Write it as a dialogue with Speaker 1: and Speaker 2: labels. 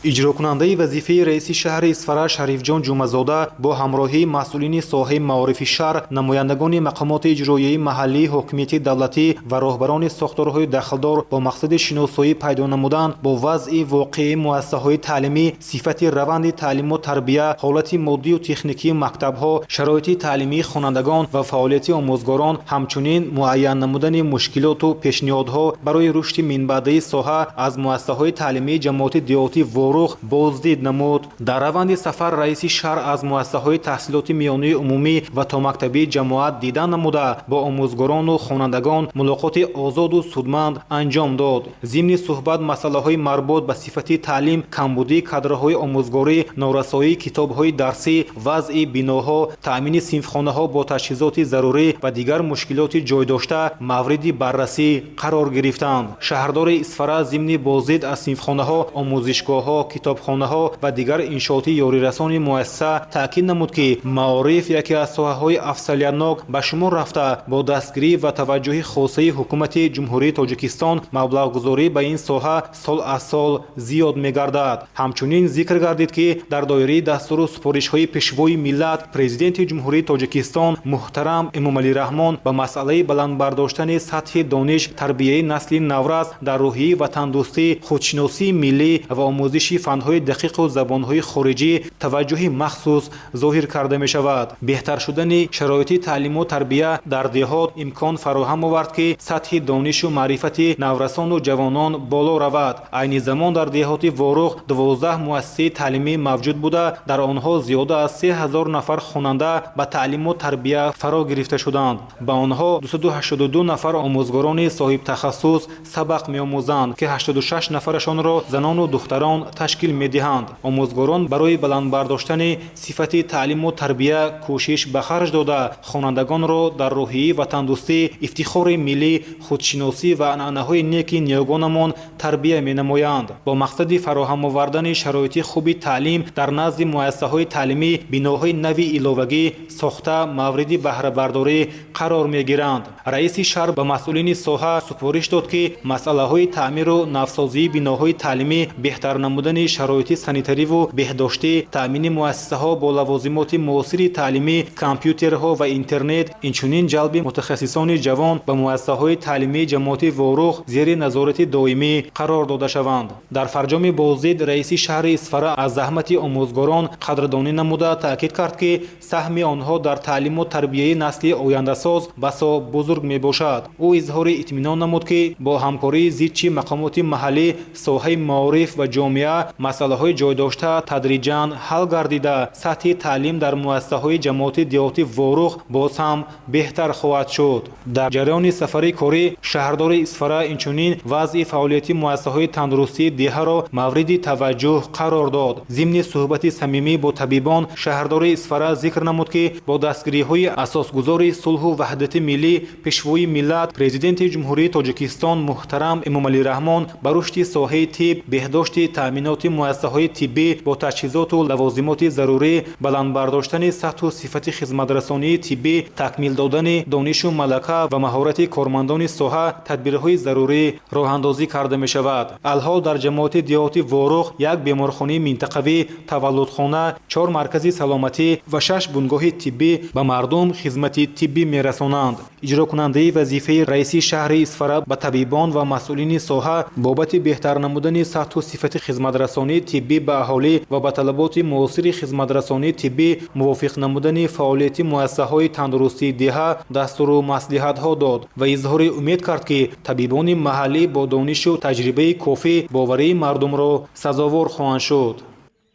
Speaker 1: Иҷрокунандаи вазифаи раиси шаҳри Исфара Шарифҷон Ҷумъазода бо ҳамроҳии масъулини соҳаи маорифи шаҳр, намояндагони мақомоти иҷроияи маҳаллии ҳокимияти давлатӣ ва роҳбарони сохторҳои дахлдор бо мақсади шиносоӣ пайдо намудан бо вазъи воқеии муассисаҳои таълимӣ, сифати раванди таълиму тарбия, ҳолати моддию техникии мактабҳо, шароити таълимии хонандагон ва фаъолияти омӯзгорон, ҳамчунин муайян намудани мушкилоту пешниҳодҳо барои рушди минбаъдаи соҳа аз муассисаҳои таълимии ҷамоати деҳоти Ворух боздид намуд. Дар раванди сафар раиси шаҳр аз муассисаҳои таҳсилоти миёнаи умумӣ ва томактабии ҷамоат дидан намуда, бо омӯзгорону хонандагон мулоқоти озоду судманд анҷом дод. Зимни суҳбат масъалаҳои марбут ба сифати таълим, камбудии кадрҳои омӯзгорӣ, норасоии китобҳои дарсӣ, вазъи биноҳо, таъмини синфхонаҳо бо таҷҳизоти зарурӣ ва дигар мушкилоти ҷойдошта мавриди баррасӣ қарор гирифтанд. Шаҳрдори Исфара зимни боздид аз синфхонаҳо, омӯзишгоҳҳо, китобхонаҳо ва дигар иншооти ёрирасони муассиса таъкид намуд, ки маориф яке аз соҳаҳои афзалиятнок ба шумор рафта, бо дастгирӣ ва таваҷҷӯҳи хосаи Ҳукумати Ҷумҳурии Тоҷикистон маблағгузорӣ ба ин соҳа сол аз сол зиёд мегардад. Ҳамчунин зикр гардид, ки дар доираи дастуру супоришҳои Пешвои миллат, Президенти Ҷумҳурии Тоҷикистон муҳтарам Эмомалӣ Раҳмон ба масъалаи баланд бардоштани сатҳи дониш, тарбияи насли наврас дар рӯҳияи ватандӯстӣ, худшиносии миллӣ ва омӯзиши фанҳои дақиқу забонҳои хориҷӣ таваҷҷӯҳи махсус зоҳир карда мешавад. Беҳтар шудани шароити таълиму тарбия дар деҳот имкон фароҳам овард, ки сатҳи донишу маърифати наврасону ҷавонон боло равад. Айни замон дар деҳоти Ворух 12 муассисаи таълимӣ мавҷуд буда, дар онҳо зиёда аз 3000 нафар хонанда ба таълиму тарбия фаро гирифта шуданд. Ба онҳо 282 нафар омӯзгорони соҳибтахассус сабақ меомӯзанд, ки 86 нафарашонро занону духтарон ташкил медиҳанд. Омӯзгорон барои баланд бардоштани сифати таълиму тарбия кӯшиш ба харҷ дода, хонандагонро дар рӯҳияи ватандӯстӣ, ифтихори миллӣ, худшиносӣ ва анъанаҳои неки ниёгонамон тарбия менамоянд. Бо мақсади фароҳам овардани шароити хуби таълим дар назди муассисаҳои таълимӣ биноҳои нави иловагӣ сохта, мавриди баҳрабардорӣ қарор мегиранд. Раиси шаҳр ба масъулини соҳа супориш дод, ки масъалаҳои таъмиру навсозии биноҳои таълимӣ, беҳтар намудани шароити санитариву беҳдоштӣ, таъмини муассисаҳо бо лавозимоти муосири таълимӣ, компютерҳо ва интернет, инчунин ҷалби мутахассисони ҷавон ба муассисаҳои таълимии ҷамоати Ворух зери назорати доимӣ қарор дода шаванд. Дар фарҷоми боздид раиси шаҳри Исфара аз заҳмати омӯзгорон қадрдонӣ намуда, таъкид кард, ки саҳми онҳо дар таълиму тарбияи насли ояндасоз басо бузург мебошад. Ӯ изҳори итминон намуд, ки бо ҳамкории зичи мақомоти маҳаллӣ, соҳаи маориф ва ҷомеа масъалаҳои ҷойдошта тадриҷан ҳал гардида, сатҳи таълим дар муассисаҳои ҷамоати деҳоти Ворух боз ҳам беҳтар хоҳад шуд. Дар ҷараёни сафари корӣ шаҳрдори Исфара инчунин вазъи фаъолияти муассисаҳои тандурустии деҳаро мавриди таваҷҷӯҳ қарор дод. Зимни суҳбати самимӣ бо табибон шаҳрдори Исфара зикр намуд, ки бо дастгириҳои асосгузори сулҳу ваҳдати миллӣ, Пешвои миллат, Президенти Ҷумҳурии Тоҷикистон муҳтарам Эмомалӣ Раҳмон ба рушди соҳаи тиб, беҳдошти таъминоти муассисаҳои тиббӣ бо таҷҳизоту лавозимоти зарурӣ, баланд бардоштани сатҳу сифати хизматрасонии тиббӣ, такмил додани донишу малака ва маҳорати кормандони соҳа тадбирҳои зарурӣ роҳандозӣ карда мешавад. Алҳол дар ҷамоати деҳоти Ворух як беморхонаи минтақавӣ, таваллудхона, чор маркази саломатӣ ва шаш бунгоҳи тиббӣ ба мардум хизмати тиббӣ мерасонанд. Иҷрокунандаи вазифаи раиси шаҳри Исфара ба табибон ва масъулини соҳа бобати беҳтар намудани сатҳу сифати хизматрасонии тиббӣ ба аҳолӣ ва ба талаботи муосири хизматрасонии тиббӣ мувофиқ намудани фаъолияти муассисаҳои тандурустии деҳа дастуру маслиҳатҳо дод ва изҳори умед кард, ки табибони маҳаллӣ бо донишу таҷрибаи кофӣ боварии мардумро сазовор хоҳанд шуд.